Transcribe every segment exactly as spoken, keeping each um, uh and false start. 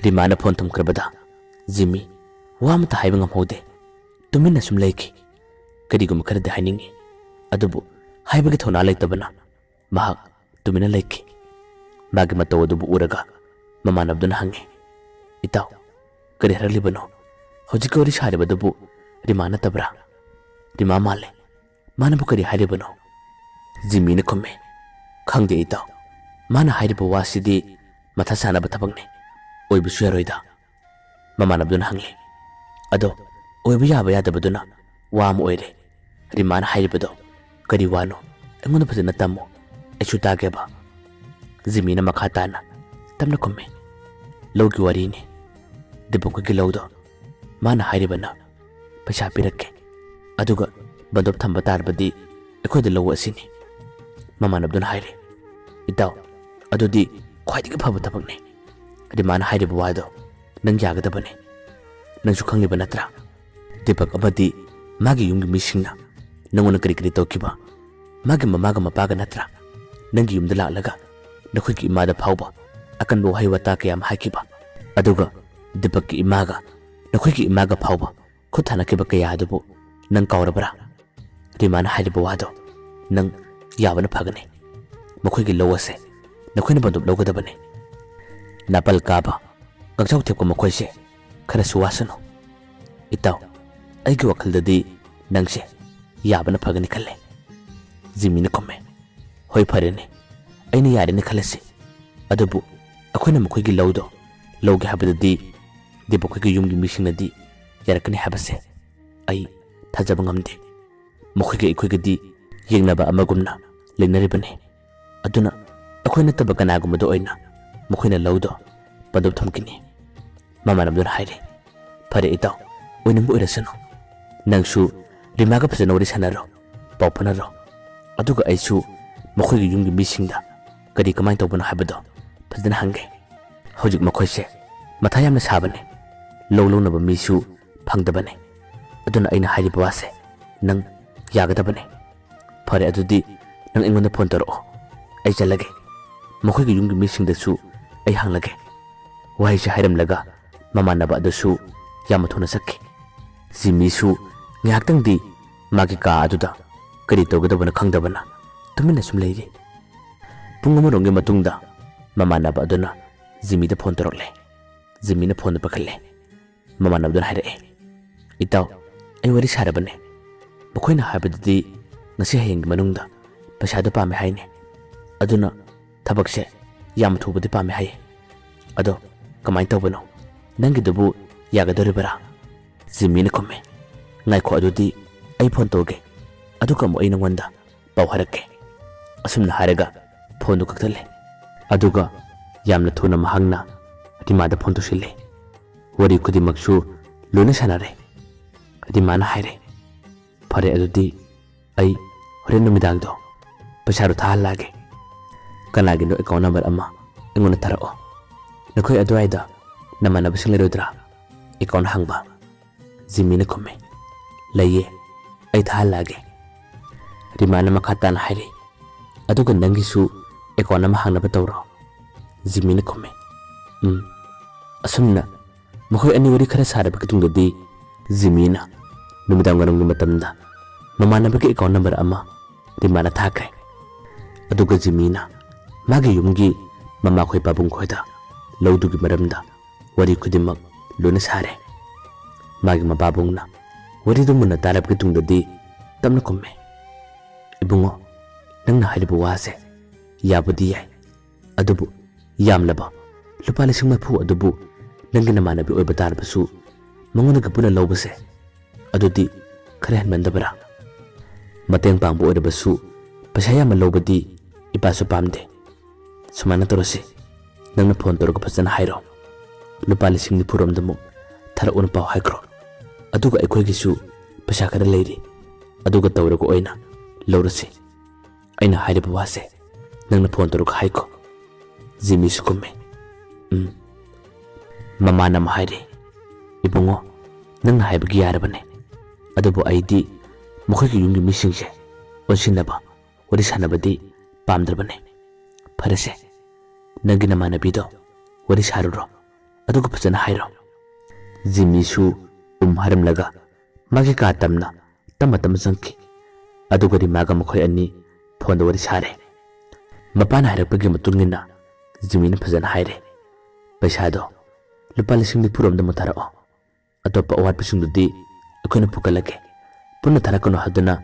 ꯔꯤꯃꯥꯅ phone ꯊꯝꯈ꯭ꯔꯕꯗ ꯖꯤꯃꯤ ꯋꯥ ꯑꯃꯠꯇ ꯍꯥꯏꯕ ꯉꯝꯍꯧꯗꯦ꯫ ꯇꯨꯃꯤꯟꯅ ꯁꯨꯝ ꯂꯩꯈꯤ꯫ ꯀꯔꯤꯒꯨꯝꯕ ꯈꯔꯗꯤ ꯍꯥꯏꯅꯤꯡꯉꯤ, ꯑꯗꯨꯕꯨ ꯍꯥꯏꯕꯒꯤ ꯊꯧꯅꯥ ꯂꯩꯇꯕꯅ ꯃꯍꯥꯛ ꯇꯨꯃꯤꯟꯅ ꯂꯩꯈꯤ꯫ ꯃꯥꯒꯤ ꯃꯇꯧ ꯑꯗꯨꯕꯨ ꯎꯔꯒ ꯃꯃꯥꯟꯅꯕꯗꯨꯅ ꯍꯪꯉꯤ, "ꯏꯇꯥꯎ, ꯀꯔꯤ ꯍꯥꯏꯔꯛꯂꯤꯕꯅꯣ? ꯍꯧꯖꯤꯛꯀꯤ ꯋꯥꯔꯤ ꯁꯥꯔꯤꯕꯗꯨꯕꯨ ꯔꯤꯃꯥ ꯅꯠꯇꯕ꯭ꯔꯥ? ꯔꯤꯃꯥ ꯃꯥꯜꯂꯦ꯫ ꯃꯥꯅꯕꯨ ꯀꯔꯤ ꯍꯥꯏꯔꯤꯕꯅꯣ?" ꯖꯤꯃꯤꯅ ꯈꯨꯝꯃꯤ, "ꯈꯪꯗꯦ ꯏꯇꯥꯎ, ꯃꯥꯅ ꯍꯥꯏꯔꯤꯕ ꯋꯥꯁꯤꯗꯤ ꯃꯊꯥ ꯁꯥꯅꯕ ꯊꯕꯛꯅꯤ꯫ ꯑꯣꯏꯕꯁꯨ ꯌꯥꯔꯣꯏꯗ꯫" ꯃꯃꯥꯟꯅꯕꯗꯨꯅ ꯍꯪꯂꯤ, "ꯑꯗꯣ ꯑꯣꯏꯕ ꯌꯥꯕ ꯌꯥꯗꯕꯗꯨꯅ ꯋꯥ ꯑꯃ ꯑꯣꯏꯔꯦ꯫ ꯔꯤꯃꯥꯅ ꯍꯥꯏꯔꯤꯕꯗꯣ ꯀꯔꯤ ꯋꯥꯅꯣ? ꯑꯩꯉꯣꯟꯗ ꯐꯖꯅ ꯇꯝꯃꯨ꯫ ꯑꯩꯁꯨ ꯇꯥꯒꯦꯕ꯫" ꯖꯤꯃꯤꯅ ꯃꯈꯥ ꯇꯥꯅ ꯇꯞꯅ ꯈꯨꯝꯃꯤ, "ꯂꯧꯒꯤ ꯋꯥꯔꯤꯅꯤ꯫ ꯗꯤꯄꯛ ꯈꯣꯏꯒꯤ ꯂꯧꯗꯣ ꯃꯥꯅ ꯍꯥꯏꯔꯤꯕꯅ ꯄꯩꯁꯥ ꯄꯤꯔꯛꯀꯦ, ꯑꯗꯨꯒ ꯕꯟꯗꯣꯞ ꯊꯝꯕ ꯇꯥꯔꯕꯗꯤ ꯑꯩꯈꯣꯏꯗ ꯂꯧ ꯑꯁꯤꯅꯤ꯫" ꯃꯃꯥꯟꯅꯕꯗꯨꯅ ꯍꯥꯏꯔꯤ, "ꯏꯇꯥꯎ, ꯑꯗꯨꯗꯤ ꯈ꯭ꯋꯥꯏꯗꯒꯤ ꯐꯕ ꯊꯕꯛꯅꯤ꯫ ꯔꯤꯃꯥꯅ ꯍꯥꯏꯔꯤꯕ ꯋꯥꯗꯣ ꯅꯪ ꯌꯥꯒꯗꯕꯅꯤ꯫ ꯅꯪꯁꯨ ꯈꯪꯂꯤꯕ ꯅꯠꯇ꯭ꯔꯥ? ꯗꯤꯄꯛ ꯑꯃꯗꯤ ꯃꯥꯒꯤ ꯌꯨꯝꯒꯤ ꯃꯤꯁꯤꯡꯅ ꯅꯪꯉꯣꯟꯗ ꯀꯔꯤ ꯀꯔꯤ ꯇꯧꯈꯤꯕ? ꯃꯥꯒꯤ ꯃꯃꯥꯒ ꯃꯄꯥꯒ ꯅꯠꯇ꯭ꯔꯥ ꯅꯪꯒꯤ ꯌꯨꯝꯗ ꯂꯥꯛꯂꯒ ꯅꯈꯣꯏꯒꯤ ꯏꯃꯥꯗ ꯐꯥꯎꯕ ꯑꯀꯟꯕ ꯋꯥꯍꯩ ꯋꯥꯇꯥ ꯀꯌꯥ ꯑꯃ ꯍꯥꯏꯈꯤꯕ? ꯑꯗꯨꯒ ꯗꯤꯄꯛꯀꯤ ꯏꯃꯥꯒ ꯅꯈꯣꯏꯒꯤ ꯏꯃꯥꯒ ꯐꯥꯎꯕ ꯈꯨꯠ ꯊꯥꯅꯈꯤꯕ ꯀꯌꯥ ꯑꯗꯨꯕꯨ ꯅꯪ ꯀꯥꯎꯔꯕ꯭ꯔꯥ? ꯔꯤꯃꯥꯅ ꯍꯥꯏꯔꯤꯕ ꯋꯥꯗꯣ ꯅꯪ ꯌꯥꯕꯅ ꯐꯒꯅꯤ꯫ ꯃꯈꯣꯏꯒꯤ ꯂꯧ ꯑꯁꯦ ꯅꯈꯣꯏꯅ ꯕꯟꯗꯨꯞ ꯂꯧꯒꯗꯕꯅꯤ꯫ ꯅꯥꯄꯜ ꯀꯥꯕ, ꯀꯛꯆꯥꯎ ꯊꯦꯛꯄ ꯃꯈꯣꯏꯁꯦ ꯈꯔꯁꯨ ꯋꯥꯁꯅꯨ꯫ ꯏꯇꯥꯎ, ꯑꯩꯒꯤ ꯋꯥꯈꯜꯗꯗꯤ ꯅꯪꯁꯦ ꯌꯥꯕꯅ ꯐꯒꯅꯤ ꯈꯜꯂꯦ꯫" ꯖꯤꯃꯤꯅ ꯈꯨꯝꯃꯦ, "ꯍꯣꯏ, ꯐꯔꯦꯅꯦ, ꯑꯩꯅ ꯌꯥꯔꯦꯅ ꯈꯜꯂꯁꯤ꯫ ꯑꯗꯨꯕꯨ ꯑꯩꯈꯣꯏꯅ ꯃꯈꯣꯏꯒꯤ ꯂꯧꯗꯣ ꯂꯧꯒꯦ ꯍꯥꯏꯕꯗꯗꯤ ꯗꯤꯄꯛ ꯈꯣꯏꯒꯤ ꯌꯨꯝꯒꯤ ꯃꯤꯁꯤꯡꯅꯗꯤ ꯌꯥꯔꯛꯀꯅꯤ ꯍꯥꯏꯕꯁꯦ ꯑꯩ ꯊꯥꯖꯕ ꯉꯝꯗꯦ꯫ ꯃꯈꯣꯏꯒ ꯑꯩꯈꯣꯏꯒꯗꯤ ꯌꯦꯡꯅꯕ ꯑꯃꯒꯨꯝꯅ ꯂꯩꯅꯔꯤꯕꯅꯤ꯫ ꯑꯗꯨꯅ ꯑꯩꯈꯣꯏ ꯅꯠꯇꯕ ꯀꯅꯥꯒꯨꯝꯕꯗ ꯑꯣꯏꯅ ꯃꯈꯣꯏꯅ ꯂꯧꯗꯣ ꯕꯟꯗꯨꯞ ꯊꯝꯈꯤꯅꯤ꯫" ꯃꯃꯥꯟꯅꯕꯗꯨꯅ ꯍꯥꯏꯔꯦ, "ꯐꯔꯦ ꯏꯇꯥꯎ, ꯑꯣꯏꯅꯤꯡꯕ ꯑꯣꯏꯔꯁꯅꯨ꯫ ꯅꯪꯁꯨ ꯔꯤꯃꯥꯒ ꯐꯖꯅ ꯋꯥꯔꯤ ꯁꯥꯟꯅꯔꯣ, ꯄꯥꯎ ꯐꯥꯎꯅꯔꯣ꯫ ꯑꯗꯨꯒ ꯑꯩꯁꯨ ꯃꯈꯣꯏꯒꯤ ꯌꯨꯝꯒꯤ ꯃꯤꯁꯤꯡꯗ ꯀꯔꯤ ꯀꯃꯥꯏꯅ ꯇꯧꯕꯅꯣ ꯍꯥꯏꯕꯗꯣ ꯐꯖꯅ ꯍꯪꯒꯦ꯫ ꯍꯧꯖꯤꯛ ꯃꯈꯣꯏꯁꯦ ꯃꯊꯥ ꯌꯥꯝꯅ ꯁꯥꯕꯅꯦ꯫ ꯂꯧ ꯂꯧꯅꯕ ꯃꯤꯁꯨ ꯐꯪꯗꯕꯅꯦ꯫ ꯑꯗꯨꯅ ꯑꯩꯅ ꯍꯥꯏꯔꯤꯕ ꯋꯥꯁꯦ ꯅꯪ ꯌꯥꯒꯗꯕꯅꯦ꯫ ꯐꯔꯦ, ꯑꯗꯨꯗꯤ ꯅꯪ ꯑꯩꯉꯣꯟꯗ ꯐꯣꯟ ꯇꯧꯔꯛꯑꯣ, ꯑꯩ ꯆꯠꯂꯒꯦ꯫ ꯃꯈꯣꯏꯒꯤ ꯌꯨꯝꯒꯤ ꯃꯤꯁꯤꯡꯗꯁꯨ ꯑꯩ ꯍꯪꯂꯒꯦ꯫" ꯋꯥꯍꯩꯁꯦ ꯍꯥꯏꯔꯝꯂꯒ ꯃꯃꯥꯟꯅꯕ ꯑꯗꯨꯁꯨ ꯌꯥꯝꯅ ꯊꯨꯅ ꯆꯠꯈꯤ꯫ ꯖꯤꯃꯤꯁꯨ ꯉꯥꯏꯍꯥꯛꯇꯪꯗꯤ ꯃꯥꯒꯤ ꯀꯥ ꯑꯗꯨꯗ ꯀꯔꯤ ꯇꯧꯒꯗꯕꯅꯣ ꯈꯪꯗꯕꯅ ꯇꯨꯃꯤꯟꯅ ꯁꯨꯝ ꯂꯩꯔꯤ꯫ ꯄꯨꯡ ꯑꯃꯔꯣꯝꯒꯤ ꯃꯇꯨꯡꯗ ꯃꯃꯥꯟꯅꯕ ꯑꯗꯨꯅ ꯖꯤꯃꯤꯗ ꯐꯣꯟ ꯇꯧꯔꯛꯂꯦ꯫ ꯖꯤꯃꯤꯅ ꯐꯣꯟꯗꯨ ꯄꯥꯏꯈꯠꯂꯦ꯫ ꯃꯃꯥꯟꯅꯕꯗꯨꯅ ꯍꯥꯏꯔꯛꯑꯦ, "ꯏꯇꯥꯎ, ꯑꯩ ꯋꯥꯔꯤ ꯁꯥꯔꯕꯅꯦ꯫ ꯃꯈꯣꯏꯅ ꯍꯥꯏꯕꯗꯗꯤ ꯉꯁꯤ ꯍꯌꯦꯡꯒꯤ ꯃꯅꯨꯡꯗ ꯄꯩꯁꯥꯗꯨ ꯄꯥꯝꯃꯦ ꯍꯥꯏꯅꯦ꯫ ꯑꯗꯨꯅ ꯊꯕꯛꯁꯦ ꯌꯥꯝ ꯊꯨꯕꯗꯤ ꯄꯥꯝꯃꯦ ꯍꯥꯏꯌꯦ꯫ ꯑꯗꯣ ꯀꯃꯥꯏꯅ ꯇꯧꯕꯅꯣ? ꯅꯪꯒꯤꯗꯨꯕꯨ ꯌꯥꯒꯗꯧꯔꯤꯕꯔꯥ?" ꯖꯤꯃꯤꯅ ꯈꯨꯝꯃꯦ, "ꯉꯥꯏꯈꯣ, ꯑꯗꯨꯗꯤ ꯑꯩ ꯐꯣꯟ ꯇꯧꯒꯦ, ꯑꯗꯨꯒ ꯑꯃꯨꯛ ꯑꯩ ꯅꯉꯣꯟꯗ ꯄꯥꯎ ꯍꯥꯏꯔꯛꯀꯦ꯫ ꯑꯁꯨꯝꯅ ꯍꯥꯏꯔꯒ ꯐꯣꯟꯗꯨ ꯀꯛꯊꯠꯂꯦ꯫ ꯑꯗꯨꯒ ꯌꯥꯝꯅ ꯊꯨꯅ ꯃꯍꯥꯛꯅ ꯔꯤꯃꯥꯗ ꯐꯣꯟ ꯇꯧꯁꯤꯜꯂꯦ꯫ ꯋꯥꯔꯤ ꯈꯨꯗꯤꯡꯃꯛꯁꯨ ꯂꯣꯏꯅ ꯁꯥꯟꯅꯔꯦ꯫ ꯔꯤꯃꯥꯅ ꯍꯥꯏꯔꯦ, "ꯐꯔꯦ, ꯑꯗꯨꯗꯤ ꯑꯩ ꯍꯣꯔꯦꯟ ꯅꯨꯃꯤꯗꯥꯡꯗꯣ ꯄꯩꯁꯥꯗꯣ ꯊꯥꯍꯜꯂꯛꯑꯒꯦ꯫ ꯀꯅꯥꯒꯤꯅꯣ ꯑꯦꯀꯥꯎꯟ ꯅꯝꯕꯔ ꯑꯃ ꯑꯩꯉꯣꯟꯗ ꯊꯥꯔꯛꯑꯣ꯫ ꯅꯈꯣꯏ ꯑꯗꯨꯋꯥꯏꯗ ꯅꯃꯥꯟꯅꯕꯁꯤꯡ ꯂꯩꯔꯣꯏꯗ꯭ꯔꯥ ꯑꯦꯀꯥꯎꯟ ꯍꯥꯡꯕ?" ꯖꯤꯃꯤꯅ ꯈꯨꯝꯃꯦ, "ꯂꯩꯌꯦ, ꯑꯩ ꯊꯥꯍꯜꯂꯛꯑꯒꯦ꯫" ꯔꯤꯃꯥꯅ ꯃꯈꯥ ꯇꯥꯅ ꯍꯥꯏꯔꯤ, "ꯑꯗꯨꯒ ꯅꯪꯒꯤꯁꯨ ꯑꯦꯀꯥꯎꯟ ꯑꯃ ꯍꯥꯡꯅꯕ ꯇꯧꯔꯣ꯫" ꯖꯤꯃꯤꯅ ꯈꯨꯝꯃꯦ, "ꯎꯝ꯫" ꯑꯁꯨꯝꯅ ꯃꯈꯣꯏ ꯑꯅꯤ ꯋꯥꯔꯤ ꯈꯔ ꯁꯥꯔꯕꯒꯤ ꯇꯨꯡꯗꯗꯤ ꯖꯤꯃꯤꯅ ꯅꯨꯃꯤꯗꯥꯡ ꯋꯥꯏꯔꯝꯒꯤ ꯃꯇꯝꯗ ꯃꯃꯥꯟꯅꯕꯒꯤ ꯑꯦꯀꯥꯎꯟ ꯅꯝꯕꯔ ꯑꯃ ꯔꯤꯃꯥꯅ ꯊꯥꯈ꯭ꯔꯦ꯫ ꯑꯗꯨꯒ ꯖꯤꯃꯤꯅ ꯃꯥꯒꯤ ꯌꯨꯝꯒꯤ ꯃꯃꯥꯈꯣꯏ ꯄꯥꯕꯨꯡꯈꯣꯏꯗ ꯂꯧꯗꯨꯒꯤ ꯃꯔꯝꯗ ꯋꯥꯔꯤ ꯈꯨꯗꯤꯡꯃꯛ ꯂꯣꯏꯅ ꯁꯥꯔꯦ꯫ ꯃꯥꯒꯤ ꯃꯄꯥꯕꯨꯡꯅ ꯋꯥꯔꯤꯗꯨ ꯃꯨꯟꯅ ꯇꯥꯔꯕꯒꯤ ꯇꯨꯡꯗꯗꯤ ꯇꯞꯅ ꯈꯨꯝꯃꯦ, "ꯏꯕꯨꯡꯉꯣ, ꯅꯪꯅ ꯍꯥꯏꯔꯤꯕ ꯋꯥꯁꯦ ꯌꯥꯕꯨꯗꯤ ꯌꯥꯏ, ꯑꯗꯨꯕꯨ ꯌꯥꯝꯂꯕ ꯂꯨꯄꯥ ꯂꯤꯁꯤꯡ ꯃꯔꯤꯐꯨ ꯑꯗꯨꯕꯨ ꯅꯪꯒꯤ ꯅꯃꯥꯟꯅꯕꯤ ꯑꯣꯏꯕ ꯇꯥꯔꯕꯁꯨ ꯃꯉꯣꯟꯗꯒꯤ ꯄꯨꯟꯅ ꯂꯧꯕꯁꯦ, ꯑꯗꯨꯗꯤ ꯈꯔ ꯍꯦꯟꯃꯟꯗꯕ꯭ꯔꯥ? ꯃꯇꯦꯡ ꯄꯥꯡꯕ ꯑꯣꯏꯔꯕꯁꯨ ꯄꯩꯁꯥ ꯌꯥꯝꯅ ꯂꯧꯕꯗꯤ ꯏꯄꯥꯁꯨ ꯄꯥꯝꯗꯦ꯫ ꯁꯨꯃꯥꯏꯅ ꯇꯧꯔꯁꯤ, ꯅꯪꯅ ꯐꯣꯟ ꯇꯧꯔꯒ ꯐꯖꯅ ꯍꯥꯏꯔꯣ, ꯂꯨꯄꯥ ꯂꯤꯁꯤꯡ ꯅꯤꯐꯨꯔꯣꯝꯗꯃꯨꯛ ꯊꯥꯔꯛꯎꯅ ꯄꯥꯎ ꯍꯥꯏꯈ꯭ꯔꯣ꯫ ꯑꯗꯨꯒ ꯑꯩꯈꯣꯏꯒꯤꯁꯨ ꯄꯩꯁꯥ ꯈꯔ ꯂꯩꯔꯤ, ꯑꯗꯨꯒ ꯇꯧꯔꯒ ꯑꯣꯏꯅ ꯂꯧꯔꯁꯤ꯫ ꯑꯩꯅ ꯍꯥꯏꯔꯤꯕ ꯋꯥꯁꯦ ꯅꯪꯅ ꯐꯣꯟ ꯇꯧꯔꯒ ꯍꯥꯏꯈꯣ꯫" ꯖꯤꯃꯤꯁꯨ ꯈꯨꯝꯃꯦ, "ꯎꯝ꯫" ꯃꯃꯥꯅ ꯑꯃ ꯍꯥꯏꯔꯦ, "ꯏꯕꯨꯡꯉꯣ, ꯅꯪꯅ ꯍꯥꯏꯕꯒꯤ ꯌꯥꯔꯕꯅꯦ, ꯑꯗꯨꯕꯨ ꯑꯩꯗꯤ ꯃꯈꯣꯏꯒꯤ ꯌꯨꯝꯒꯤ ꯃꯤꯁꯤꯡꯁꯦ ꯑꯣꯟꯁꯤꯟꯅꯕ ꯋꯥꯔꯤ ꯁꯥꯟꯅꯕꯗꯤ ꯄꯥꯝꯗ꯭ꯔꯕꯅꯦ꯫ ꯐꯔꯦꯁꯦ, ꯅꯪꯒꯤ ꯅꯃꯥꯟꯅꯕꯤꯗꯣ ꯋꯥꯔꯤ ꯁꯥꯔꯨꯔꯣ, ꯑꯗꯨꯒ ꯐꯖꯅ ꯍꯥꯏꯔꯣ꯫ ꯖꯤꯃꯤꯁꯨ ꯎꯝ ꯍꯥꯏꯔꯝꯂꯒ ꯃꯥꯒꯤ ꯀꯥ ꯇꯝꯅ ꯇꯞꯅ ꯇꯞꯅ ꯆꯪꯈꯤ꯫ ꯑꯗꯨꯒ ꯔꯤꯃꯥꯒ ꯃꯈꯣꯏ ꯑꯅꯤ ꯐꯣꯟꯗ ꯋꯥꯔꯤ ꯁꯥꯔꯦ꯫ ꯃꯄꯥꯅ ꯍꯥꯏꯔꯛꯄꯒꯤ ꯃꯇꯨꯡ ꯏꯟꯅ ꯖꯤꯃꯤꯅ ꯐꯖꯅ ꯍꯥꯏꯔꯦ, "ꯄꯩꯁꯥꯗꯣ ꯂꯨꯄꯥ ꯂꯤꯁꯤꯡ ꯅꯤꯐꯨ ꯔꯣꯝꯗ ꯑꯃꯨꯛ ꯊꯥꯔꯛꯑꯣ꯫ ꯑꯇꯣꯞꯄ ꯑꯋꯥꯠꯄꯁꯤꯡꯗꯨꯗꯤ ꯑꯩꯈꯣꯏꯅ ꯄꯨꯈꯠꯂꯒꯦ꯫ ꯄꯨꯟꯅ ꯊꯥꯔꯛꯀꯅꯨ" ꯍꯥꯏꯗꯨꯅ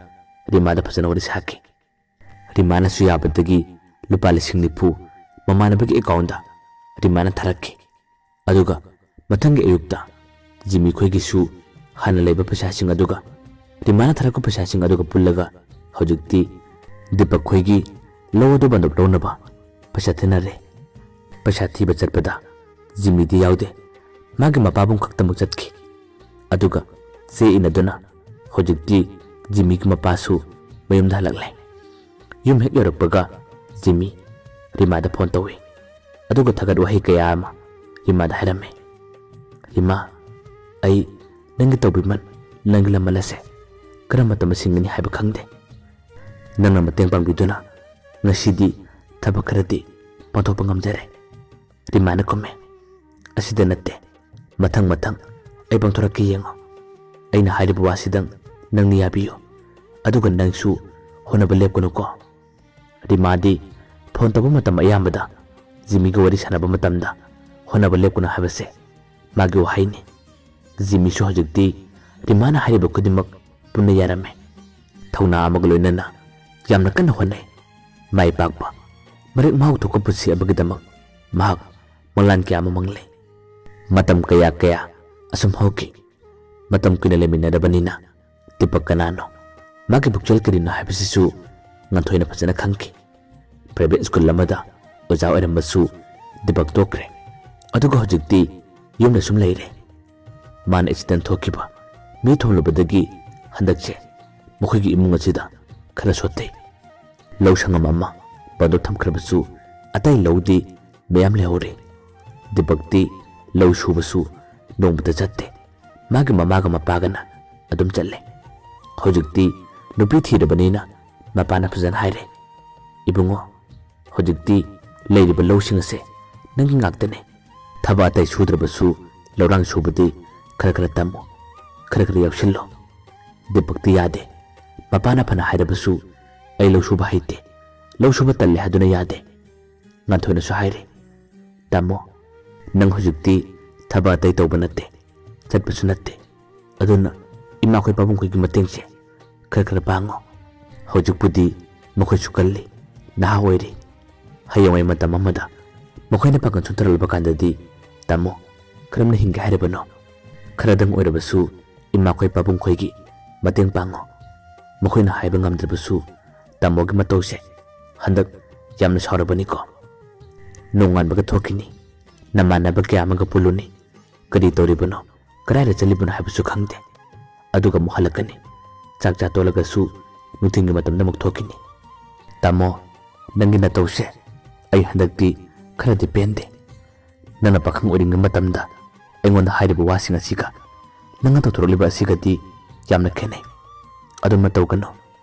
ꯔꯤꯃꯥꯗ ꯐꯖꯅ ꯋꯥꯔꯤ ꯁꯥꯈꯤ꯫ ꯔꯤꯃꯥꯅꯁꯨ ꯌꯥꯕꯗꯒꯤ ꯂꯨꯄꯥ ꯂꯤꯁꯤꯡ ꯅꯤꯐꯨ ꯃꯃꯥꯟꯅꯕꯒꯤ ꯑꯦꯀꯥꯎꯟꯗ ꯔꯤꯃꯥꯅ ꯊꯥꯔꯛꯈꯤ꯫ ꯑꯗꯨꯒ ꯃꯊꯪꯒꯤ ꯑꯌꯨꯛꯇ ꯖꯤꯃꯤ ꯈꯣꯏꯒꯤꯁꯨ ꯍꯥꯟꯅ ꯂꯩꯕ ꯄꯩꯁꯥꯁꯤꯡ ꯑꯗꯨꯒ ꯔꯤꯃꯥꯅ ꯊꯥꯔꯛꯄ ꯄꯩꯁꯥꯁꯤꯡ ꯑꯗꯨꯒ ꯄꯨꯜꯂꯒ ꯍꯧꯖꯤꯛꯇꯤ ꯗꯤꯄꯛ ꯈꯣꯏꯒꯤ ꯂꯧ ꯑꯗꯨ ꯕꯟꯗꯣꯞ ꯂꯧꯅꯕ ꯄꯩꯁꯥ ꯊꯤꯅꯔꯦ꯫ ꯄꯩꯁꯥ ꯊꯤꯕ ꯆꯠꯄꯗ ꯖꯤꯃꯤꯗꯤ ꯌꯥꯎꯗꯦ꯫ ꯃꯥꯒꯤ ꯃꯄꯥꯕꯨꯡ ꯈꯛꯇꯃꯛ ꯆꯠꯈꯤ꯫ ꯑꯗꯨꯒ ꯆꯦ ꯏꯅꯗꯨꯅ ꯍꯧꯖꯤꯛꯇꯤ ꯖꯤꯃꯤꯒꯤ ꯃꯄꯥꯁꯨ ꯃꯌꯨꯝꯗ ꯍꯜꯂꯛꯂꯦ꯫ ꯌꯨꯝ ꯍꯦꯛ ꯌꯧꯔꯛꯄꯒ ꯖꯤꯃꯤ ꯔꯤꯃꯥꯗ ꯐꯣꯟ ꯇꯧꯏ꯫ ꯑꯗꯨꯒ ꯊꯥꯒꯠ ꯋꯥꯍꯩ ꯀꯌꯥ ꯑꯃ ꯔꯤꯃꯥꯗ ꯍꯥꯏꯔꯝꯃꯤ꯫ "ꯔꯤꯃꯥ, ꯑꯩ ꯅꯪꯒꯤ ꯇꯧꯕꯤꯃꯜ, ꯅꯪꯒꯤ ꯂꯃꯜ ꯑꯁꯦ ꯀꯔꯝꯕ ꯃꯇꯝꯗ ꯁꯤꯡꯒꯅꯤ ꯍꯥꯏꯕ ꯈꯪꯗꯦ꯫ ꯅꯪꯅ ꯃꯇꯦꯡ ꯄꯥꯡꯕꯤꯗꯨꯅ ꯉꯁꯤꯗꯤ ꯊꯕꯛ ꯈꯔꯗꯤ ꯄꯥꯡꯊꯣꯛꯄ ꯉꯝꯖꯔꯦ"꯫ ꯔꯤꯃꯥꯅ ꯈꯨꯝꯃꯦ, "ꯑꯁꯤꯗ ꯅꯠꯇꯦ, ꯃꯊꯪ ꯃꯊꯪ ꯑꯩ ꯄꯥꯡꯊꯣꯔꯛꯀꯦ ꯌꯦꯡꯉꯣ꯫ ꯑꯩꯅ ꯍꯥꯏꯔꯤꯕ ꯋꯥꯁꯤꯗꯪ ꯅꯪꯅ ꯌꯥꯕꯤꯌꯨ꯫ ꯑꯗꯨꯒ ꯅꯪꯁꯨ ꯍꯣꯠꯅꯕ ꯂꯦꯞꯀꯅꯨꯀꯣ"꯫ ꯔꯤꯃꯥꯗꯤ ꯐꯣꯟ ꯇꯧꯕ ꯃꯇꯝ ꯑꯌꯥꯝꯕꯗ ꯖꯤꯃꯤꯒ ꯋꯥꯔꯤ ꯁꯥꯟꯅꯕ ꯃꯇꯝꯗ ꯍꯣꯠꯅꯕ ꯂꯦꯞꯀꯅꯨ ꯍꯥꯏꯕꯁꯦ ꯃꯥꯒꯤ ꯋꯥꯍꯩꯅꯤ꯫ ꯖꯤꯃꯤꯁꯨ ꯍꯧꯖꯤꯛꯇꯤ ꯔꯤꯃꯥꯅ ꯍꯥꯏꯔꯤꯕ ꯈꯨꯗꯤꯡꯃꯛ ꯄꯨꯟꯅ ꯌꯥꯔꯝꯃꯦ꯫ ꯊꯧꯅꯥ ꯑꯃꯒ ꯂꯣꯏꯅꯅ ꯌꯥꯝꯅ ꯀꯟꯅ ꯍꯣꯠꯅꯩ꯫ ꯃꯥꯏ ꯄꯥꯛꯄ, ꯃꯔꯤꯛ ꯃꯍꯥꯎ ꯊꯣꯛꯄ ꯄꯨꯟꯁꯤ ꯑꯃꯒꯤꯗꯃꯛ ꯃꯍꯥꯛ ꯃꯪꯂꯥꯟ ꯀꯌꯥ ꯑꯃ ꯃꯪꯂꯤ꯫ ꯃꯇꯝ ꯀꯌꯥ ꯀꯌꯥ ꯑꯁꯨꯝ ꯍꯧꯈꯤ꯫ ꯃꯇꯝ ꯀꯨꯏꯅ ꯂꯩꯃꯤꯟꯅꯔꯕꯅꯤꯅ ꯗꯤꯄꯛ ꯀꯅꯥꯅꯣ, ꯃꯥꯒꯤ ꯄꯨꯛꯆꯦꯜ ꯀꯔꯤꯅꯣ ꯍꯥꯏꯕꯁꯤꯁꯨ ꯉꯟꯊꯣꯏꯅ ꯐꯖꯅ ꯈꯪꯈꯤ꯫ ꯄ꯭ꯔꯥꯏꯚꯦꯠ ꯁ꯭ꯀꯨꯜ ꯑꯃꯗ ꯑꯣꯖꯥ ꯑꯣꯏꯔꯝꯕꯁꯨ ꯗꯤꯄꯛ ꯇꯣꯛꯈ꯭ꯔꯦ꯫ ꯑꯗꯨꯒ ꯍꯧꯖꯤꯛꯇꯤ ꯌꯨꯝꯗ ꯁꯨꯝ ꯂꯩꯔꯦ꯫ ꯃꯥꯅ ꯑꯦꯛꯁꯤꯗꯦꯟ ꯊꯣꯛꯈꯤꯕ ꯃꯤ ꯊꯣꯝꯂꯨꯕꯗꯒꯤ ꯍꯟꯗꯛꯁꯦ ꯃꯈꯣꯏꯒꯤ ꯏꯃꯨꯡ ꯑꯁꯤꯗ ꯈꯔ ꯁꯣꯠꯊꯩ꯫ ꯂꯧ ꯁꯪꯉꯝ ꯑꯃ ꯕꯟꯗꯣꯞ ꯊꯝꯈ꯭ꯔꯕꯁꯨ ꯑꯇꯩ ꯂꯧꯗꯤ ꯃꯌꯥꯝ ꯂꯩꯍꯧꯔꯤ꯫ ꯗꯤꯄꯛꯇꯤ ꯂꯧ ꯁꯨꯕꯁꯨ ꯅꯣꯡꯃꯇ ꯆꯠꯇꯦ꯫ ꯃꯥꯒꯤ ꯃꯃꯥꯒ ꯃꯄꯥꯒꯅ ꯑꯗꯨꯝ ꯆꯠꯂꯦ꯫ ꯍꯧꯖꯤꯛꯇꯤ ꯅꯨꯄꯤ ꯊꯤꯔꯕꯅꯤꯅ ꯃꯄꯥꯅ ꯐꯖꯅ ꯍꯥꯏꯔꯦ, "ꯏꯕꯨꯡꯉꯣ, ꯍꯧꯖꯤꯛꯇꯤ ꯂꯩꯔꯤꯕ ꯂꯧꯁꯤꯡ ꯑꯁꯦ ꯅꯪꯒꯤ ꯉꯥꯛꯇꯅꯦ꯫ ꯊꯕꯛ ꯑꯇꯩ ꯁꯨꯗ꯭ꯔꯕꯁꯨ ꯂꯧꯔꯥꯡ ꯁꯨꯕꯗꯤ ꯈꯔ ꯈꯔ ꯇꯝꯃꯨ, ꯈꯔ ꯈꯔ ꯌꯥꯎꯁꯤꯜꯂꯣ꯫ ꯗꯤꯄꯛꯇꯤ ꯌꯥꯗꯦ꯫ ꯃꯄꯥꯅ ꯐꯅ ꯍꯥꯏꯔꯕꯁꯨ ꯑꯩ ꯂꯧ ꯁꯨꯕ ꯍꯩꯇꯦ, ꯂꯧ ꯁꯨꯕ ꯇꯜꯂꯦ ꯍꯥꯏꯗꯨꯅ ꯌꯥꯗꯦ꯫ ꯉꯥꯟꯊꯣꯏꯅꯁꯨ ꯍꯥꯏꯔꯤ, "ꯇꯥꯃꯣ, ꯅꯪ ꯍꯧꯖꯤꯛꯇꯤ ꯊꯕꯛ ꯑꯇꯩ ꯇꯧꯕ ꯅꯠꯇꯦ, ꯆꯠꯄꯁꯨ ꯅꯠꯇꯦ꯫ ꯑꯗꯨꯅ ꯏꯃꯥꯈꯣꯏ ꯄꯥꯕꯨꯡꯈꯣꯏꯒꯤ ꯃꯇꯦꯡꯁꯦ ꯈꯔ ꯈꯔ ꯄꯥꯡꯉꯣ꯫ ꯍꯧꯖꯤꯛꯄꯨꯗꯤ ꯃꯈꯣꯏꯁꯨ ꯀꯜꯂꯤ, ꯅꯍꯥ ꯑꯣꯏꯔꯤ꯫ ꯍꯌꯦꯡꯋꯥꯏ ꯃꯇꯝ ꯑꯃꯗ ꯃꯈꯣꯏꯅ ꯄꯥꯡꯒꯜ ꯁꯣꯟꯊꯔꯛꯂꯕ ꯀꯥꯟꯗꯗꯤ, ꯇꯥꯃꯣ, ꯀꯔꯝꯅ ꯍꯤꯡꯒꯦ ꯍꯥꯏꯔꯤꯕꯅꯣ? ꯈꯔꯗꯪ ꯑꯣꯏꯔꯕꯁꯨ ꯏꯃꯥꯈꯣꯏ ꯄꯥꯕꯨꯡꯈꯣꯏꯒꯤ ꯃꯇꯦꯡ ꯄꯥꯡꯉꯣ꯫ ꯃꯈꯣꯏꯅ ꯍꯥꯏꯕ ꯉꯝꯗ꯭ꯔꯕꯁꯨ ꯇꯥꯃꯣꯒꯤ ꯃꯇꯧꯁꯦ ꯍꯟꯗꯛ ꯌꯥꯝꯅ ꯁꯥꯎꯔꯕꯅꯤꯀꯣ꯫ ꯅꯣꯡꯉꯥꯟꯕꯒ ꯊꯣꯛꯈꯤꯅꯤ, ꯅꯃꯥꯟꯅꯕ ꯀꯌꯥ ꯑꯃꯒ ꯄꯨꯜꯂꯨꯅꯤ꯫ ꯀꯔꯤ ꯇꯧꯔꯤꯕꯅꯣ, ꯀꯗꯥꯏꯗ ꯆꯠꯂꯤꯕꯅꯣ ꯍꯥꯏꯕꯁꯨ ꯈꯪꯗꯦ꯫ ꯑꯗꯨꯒ ꯑꯃꯨꯛ ꯍꯜꯂꯛꯀꯅꯤ꯫ ꯆꯥꯛ ꯆꯥ ꯇꯣꯂꯒꯁꯨ ꯅꯨꯡꯊꯤꯜꯒꯤ ꯃꯇꯝꯗ ꯑꯃꯨꯛ ꯊꯣꯛꯈꯤꯅꯤ꯫ ꯇꯥꯃꯣ, ꯅꯪꯒꯤ ꯅꯇꯧꯁꯦ ꯑꯩ ꯍꯟꯗꯛꯇꯤ ꯈꯔꯗꯤ ꯄꯦꯟꯗꯦ꯫ ꯅꯪꯅ ꯄꯥꯈꯪ ꯑꯣꯏꯔꯤꯉꯩ ꯃꯇꯝꯗ ꯑꯩꯉꯣꯟꯗ ꯍꯥꯏꯔꯤꯕ ꯋꯥꯁꯤꯡ ꯑꯁꯤꯒ ꯅꯪꯅ ꯇꯧꯊꯣꯔꯛꯂꯤꯕ ꯑꯁꯤꯒꯗꯤ ꯌꯥꯝꯅ ꯈꯦꯠꯅꯩ꯫ ꯑꯗꯨꯝꯅ ꯇꯧꯒꯅꯨ꯫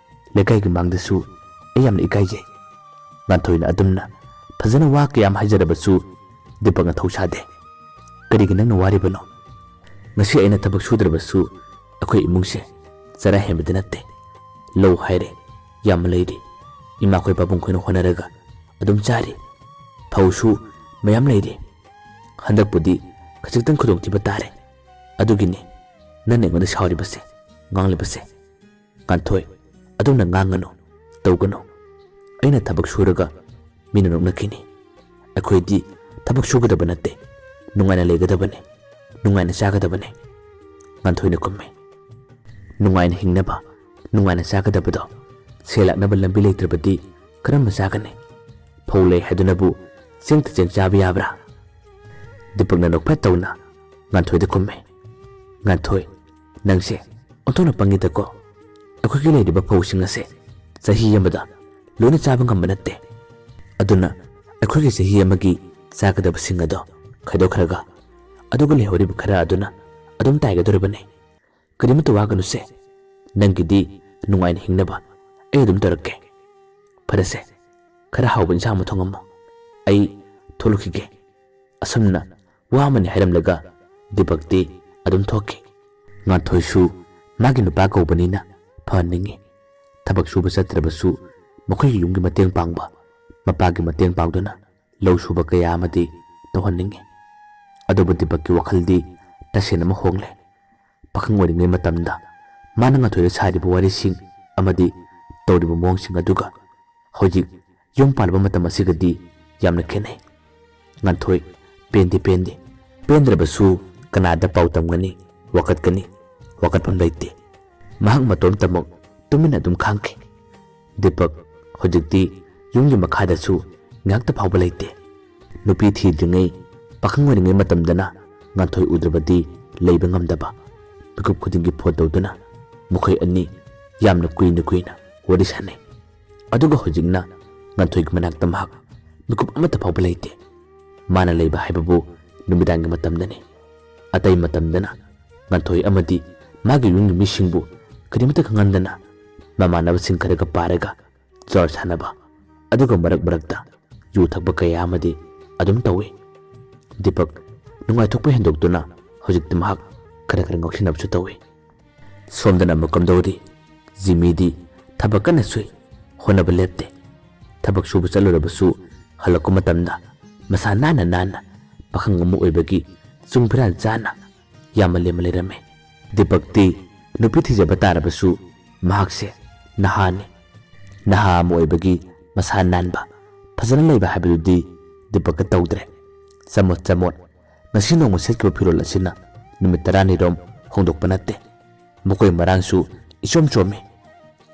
ꯂꯩꯀꯥꯏꯒꯤ ꯃꯥꯡꯗꯁꯨ ꯑꯩ ꯌꯥꯝꯅ ꯏꯀꯥꯏꯖꯩ꯫" ꯉꯥꯟꯊꯣꯏꯅ ꯑꯗꯨꯝꯅ ꯐꯖꯅ ꯋꯥ ꯀꯌꯥꯝ ꯍꯥꯏꯖꯔꯕꯁꯨ ꯗꯤꯄꯛꯅ ꯊꯧꯁꯥꯗꯦ꯫ "ꯀꯔꯤꯒꯤ ꯅꯪꯅ ꯋꯥꯔꯤꯕꯅꯣ? ꯉꯁꯤ ꯑꯩꯅ ꯊꯕꯛ ꯁꯨꯗ꯭ꯔꯕꯁꯨ ꯑꯩꯈꯣꯏ ꯏꯃꯨꯡꯁꯦ ꯆꯔꯥ ꯍꯦꯟꯕꯗꯤ ꯅꯠꯇꯦ꯫ ꯂꯧ ꯍꯥꯏꯔꯦ, ꯌꯥꯝꯅ ꯂꯩꯔꯤ꯫ ꯏꯃꯥꯈꯣꯏ ꯄꯥꯕꯨꯡꯈꯣꯏꯅ ꯍꯣꯠꯅꯔꯒ ꯑꯗꯨꯝ ꯆꯥꯔꯤ꯫ ꯐꯧꯁꯨ ꯃꯌꯥꯝ ꯂꯩꯔꯤ꯫ ꯍꯟꯗꯛꯄꯨꯗꯤ ꯈꯖꯤꯛꯇꯪ ꯈꯨꯗꯣꯡꯊꯤꯕ ꯇꯥꯔꯦ꯫ ꯑꯗꯨꯒꯤꯅꯤ ꯅꯪꯅ ꯑꯩꯉꯣꯟꯗ ꯁꯥꯎꯔꯤꯕꯁꯦ, ꯉꯥꯡꯂꯤꯕꯁꯦ꯫" "ꯉꯥꯟꯊꯣꯏ, ꯑꯗꯨꯝꯅ ꯉꯥꯡꯒꯅꯨ, ꯇꯧꯒꯅꯨ꯫ ꯑꯩꯅ ꯊꯕꯛ ꯁꯨꯔꯒ ꯃꯤꯅ ꯅꯣꯛꯅꯈꯤꯅꯤ꯫ ꯑꯩꯈꯣꯏꯗꯤ ꯊꯕꯛ ꯁꯨꯒꯗꯕ ꯅꯠꯇꯦ, ꯅꯨꯡꯉꯥꯏꯅ ꯂꯩꯒꯗꯕꯅꯦ, ꯅꯨꯡꯉꯥꯏꯅ ꯆꯥꯒꯗꯕꯅꯦ꯫" ꯉꯥꯟꯊꯣꯏꯅ ꯈꯨꯝꯃꯤ꯫ "ꯅꯨꯡꯉꯥꯏꯅ ꯍꯤꯡꯅꯕ, ꯅꯨꯡꯉꯥꯏꯅ ꯆꯥꯒꯗꯕꯗꯣ ꯁꯦꯜ ꯂꯥꯛꯅꯕ ꯂꯝꯕꯤ ꯂꯩꯇ꯭ꯔꯕꯗꯤ ꯀꯔꯝꯅ ꯆꯥꯒꯅꯤ? ꯐꯧ ꯂꯩ ꯍꯥꯏꯗꯨꯅꯕꯨ ꯆꯦꯡꯇ ꯆꯦꯡ ꯆꯥꯕ ꯌꯥꯕ꯭ꯔꯥ?" ꯗꯤꯄꯛꯅ ꯅꯣꯛꯐꯦꯠ ꯇꯧꯅ ꯉꯥꯟꯊꯣꯏꯗ ꯈꯨꯝꯃꯤ꯫ "ꯉꯥꯟꯊꯣꯏ, ꯅꯪꯁꯦ ꯑꯣꯟꯊꯣꯛꯅ ꯄꯪꯉꯤꯗꯀꯣ꯫ ꯑꯩꯈꯣꯏꯒꯤ ꯂꯩꯔꯤꯕ ꯐꯧꯁꯤꯡ ꯑꯁꯦ ꯆꯍꯤ ꯑꯃꯗ ꯂꯣꯏꯅ ꯆꯥꯕ ꯉꯝꯕ ꯅꯠꯇꯦ꯫ ꯑꯗꯨꯅ ꯑꯩꯈꯣꯏꯒꯤ ꯆꯍꯤ ꯑꯃꯒꯤ ꯆꯥꯒꯗꯕꯁꯤꯡ ꯑꯗꯣ ꯈꯥꯏꯗꯣꯛꯈ꯭ꯔꯒ ꯑꯗꯨꯒ ꯂꯩꯍꯧꯔꯤꯕ ꯈꯔ ꯑꯗꯨꯅ ꯑꯗꯨꯝ ꯇꯥꯏꯒꯗꯧꯔꯤꯕꯅꯤ꯫ ꯀꯔꯤꯃꯠꯇ ꯋꯥꯒꯅꯨꯁꯦ꯫ ꯅꯪꯒꯤꯗꯤ ꯅꯨꯡꯉꯥꯏꯅ ꯍꯤꯡꯅꯕ ꯑꯩ ꯑꯗꯨꯝ ꯇꯧꯔꯛꯀꯦ꯫ ꯐꯔꯦꯁꯦ, ꯈꯔ ꯍꯥꯎꯕ ꯏꯟꯁꯥꯡ ꯑꯃ ꯊꯣꯡꯉꯝꯃꯣ꯫ ꯑꯩ ꯊꯣꯛꯂꯛꯈꯤꯒꯦ꯫" ꯑꯁꯨꯝꯅ ꯋꯥ ꯑꯃꯅꯤ ꯍꯥꯏꯔꯝꯂꯒ ꯗꯤꯄꯛꯇꯤ ꯑꯗꯨꯝ ꯊꯣꯛꯈꯤ꯫ ꯉꯥꯟꯊꯣꯏꯁꯨ ꯃꯥꯒꯤ ꯅꯨꯄꯥ ꯀꯧꯕꯅꯤꯅ ꯐꯍꯟꯅꯤꯡꯉꯤ꯫ ꯊꯕꯛ ꯁꯨꯕ ꯆꯠꯇ꯭ꯔꯕꯁꯨ ꯃꯈꯣꯏꯒꯤ ꯌꯨꯝꯒꯤ ꯃꯇꯦꯡ ꯄꯥꯡꯕ, ꯃꯄꯥꯒꯤ ꯃꯇꯦꯡ ꯄꯥꯡꯗꯨꯅ ꯂꯧ ꯁꯨꯕ ꯀꯌꯥ ꯑꯃꯗꯤ ꯇꯧꯍꯟꯅꯤꯡꯉꯤ꯫ ꯑꯗꯨꯕꯨ ꯗꯤꯄꯛꯀꯤ ꯋꯥꯈꯜꯗꯤ ꯇꯁꯦꯡꯅ ꯑꯃ ꯍꯣꯡꯂꯦ꯫ ꯄꯥꯈꯪ ꯑꯣꯏꯔꯤꯉꯩ ꯃꯇꯝꯗ ꯃꯥꯅ ꯉꯥꯟꯊꯣꯏꯗ ꯁꯥꯔꯤꯕ ꯋꯥꯔꯤꯁꯤꯡ ꯑꯃꯗꯤ ꯇꯧꯔꯤꯕ ꯃꯑꯣꯡꯁꯤꯡ ꯑꯗꯨꯒ ꯍꯧꯖꯤꯛ ꯌꯨꯝ ꯄꯥꯜꯂꯕ ꯃꯇꯝ ꯑꯁꯤꯒꯗꯤ ꯌꯥꯝꯅ ꯈꯦꯠꯅꯩ꯫ ꯉꯥꯟꯊꯣꯏ, ꯄꯦꯟꯗꯦ, ꯄꯦꯟꯗꯦ꯫ ꯄꯦꯟꯗ꯭ꯔꯕꯁꯨ ꯀꯅꯥꯗ ꯄꯥꯎ ꯇꯝꯒꯅꯤ, ꯋꯥꯀꯠꯀꯅꯤ? ꯋꯥꯀꯠꯐꯝ ꯂꯩꯇꯦ꯫ ꯃꯍꯥꯛ ꯃꯇꯣꯝꯇꯃꯛ ꯇꯨꯃꯤꯟꯅ ꯑꯗꯨꯝ ꯈꯥꯡꯈꯤ꯫ ꯗꯤꯄꯛ ꯍꯧꯖꯤꯛꯇꯤ ꯌꯨꯝꯒꯤ ꯃꯈꯥꯗꯁꯨ ꯉꯥꯏꯍꯥꯛꯇ ꯐꯥꯎꯕ ꯂꯩꯇꯦ꯫ ꯅꯨꯄꯤ ꯊꯤꯗ꯭ꯔꯤꯉꯩ, ꯄꯥꯈꯪ ꯑꯣꯏꯔꯤꯉꯩ ꯃꯇꯝꯗꯅ ꯉꯥꯟꯊꯣꯏ ꯎꯗ꯭ꯔꯕꯗꯤ ꯂꯩꯕ ꯉꯝꯗꯕ꯫ ꯃꯤꯀꯨꯞ ꯈꯨꯗꯤꯡꯒꯤ ꯐꯣꯟ ꯇꯧꯗꯨꯅ ꯃꯈꯣꯏ ꯑꯅꯤ ꯌꯥꯝꯅ ꯀꯨꯏꯅ ꯀꯨꯏꯅ ꯋꯥꯔꯤ ꯁꯥꯟꯅꯩ꯫ ꯑꯗꯨꯒ ꯍꯧꯖꯤꯛꯅ ꯉꯥꯟꯊꯣꯏꯒꯤ ꯃꯅꯥꯛꯇ ꯃꯍꯥꯛ ꯃꯤꯀꯨꯞ ꯑꯃꯠꯇ ꯐꯥꯎꯕ ꯂꯩꯇꯦ꯫ ꯃꯥꯅ ꯂꯩꯕ ꯍꯥꯏꯕꯕꯨ ꯅꯨꯃꯤꯗꯥꯡꯒꯤ ꯃꯇꯝꯗꯅꯤ꯫ ꯑꯇꯩ ꯃꯇꯝꯗꯅ ꯉꯥꯟꯊꯣꯏ ꯑꯃꯗꯤ ꯃꯥꯒꯤ ꯌꯨꯝꯒꯤ ꯃꯤꯁꯤꯡꯕꯨ ꯀꯔꯤꯃꯠꯇ ꯈꯪꯍꯟꯗꯅ ꯃꯃꯥꯟꯅꯕꯁꯤꯡ ꯈꯔꯒ ꯄꯥꯔꯒ ꯆꯣꯔ ꯁꯥꯟꯅꯕ, ꯑꯗꯨꯒ ꯃꯔꯛ ꯃꯔꯛꯇ ꯌꯨ ꯊꯛꯄ ꯀꯌꯥ ꯑꯃꯗꯤ ꯑꯗꯨꯝ ꯇꯧꯏ꯫ ꯗꯤꯄꯛ ꯅꯨꯡꯉꯥꯏꯊꯣꯛꯄ ꯍꯦꯟꯗꯣꯛꯇꯨꯅ ꯍꯧꯖꯤꯛꯇꯤ ꯃꯍꯥꯛ ꯈꯔ ꯈꯔ ꯉꯥꯎꯁꯤꯟꯅꯕꯁꯨ ꯇꯧꯏ꯫ ꯁꯣꯝꯗꯅ ꯑꯃꯨꯛ ꯀꯝꯗꯧꯔꯤ? ꯖꯤꯃꯤꯗꯤ ꯊꯕꯛ ꯀꯟꯅ ꯁꯨꯏ, ꯍꯣꯠꯅꯕ ꯂꯦꯞꯇꯦ꯫ ꯊꯕꯛ ꯁꯨꯕ ꯆꯠꯂꯨꯔꯕꯁꯨ ꯍꯜꯂꯛꯄ ꯃꯇꯝꯗ ꯃꯁꯥ ꯅꯥꯟꯅ ꯅꯥꯟꯅ ꯄꯥꯈꯪ ꯑꯃ ꯑꯣꯏꯕꯒꯤ ꯆꯨꯡ ꯐꯤꯔꯥꯟ ꯆꯥꯅ ꯌꯥꯝꯅ ꯂꯦꯝꯅ ꯂꯩꯔꯝꯃꯤ꯫ ꯗꯤꯄꯛꯇꯤ ꯅꯨꯄꯤ ꯊꯤꯖꯕ ꯇꯥꯔꯕꯁꯨ ꯃꯍꯥꯛꯁꯦ ꯅꯍꯥꯅꯤ꯫ ꯅꯍꯥ ꯑꯃ ꯑꯣꯏꯕꯒꯤ ꯃꯁꯥ ꯅꯥꯟꯕ, ꯐꯖꯅ ꯂꯩꯕ ꯍꯥꯏꯕꯗꯨꯗꯤ ꯗꯤꯄꯛꯀ ꯇꯧꯗ꯭ꯔꯦ꯫ ꯆꯃꯣꯠ ꯆꯃꯣꯠ, ꯉꯁꯤ ꯅꯣꯡꯃ ꯁꯦꯠꯈꯤꯕ ꯐꯤꯔꯣꯜ ꯑꯁꯤꯅ ꯅꯨꯃꯤꯠ ꯇꯔꯥꯅꯤꯔꯣꯝ ꯍꯣꯡꯗꯣꯛꯄ ꯅꯠꯇꯦ꯫ ꯃꯈꯣꯏ ꯃꯔꯥꯡꯁꯨ ꯏꯆꯣꯝ ꯆꯣꯝꯃꯤ꯫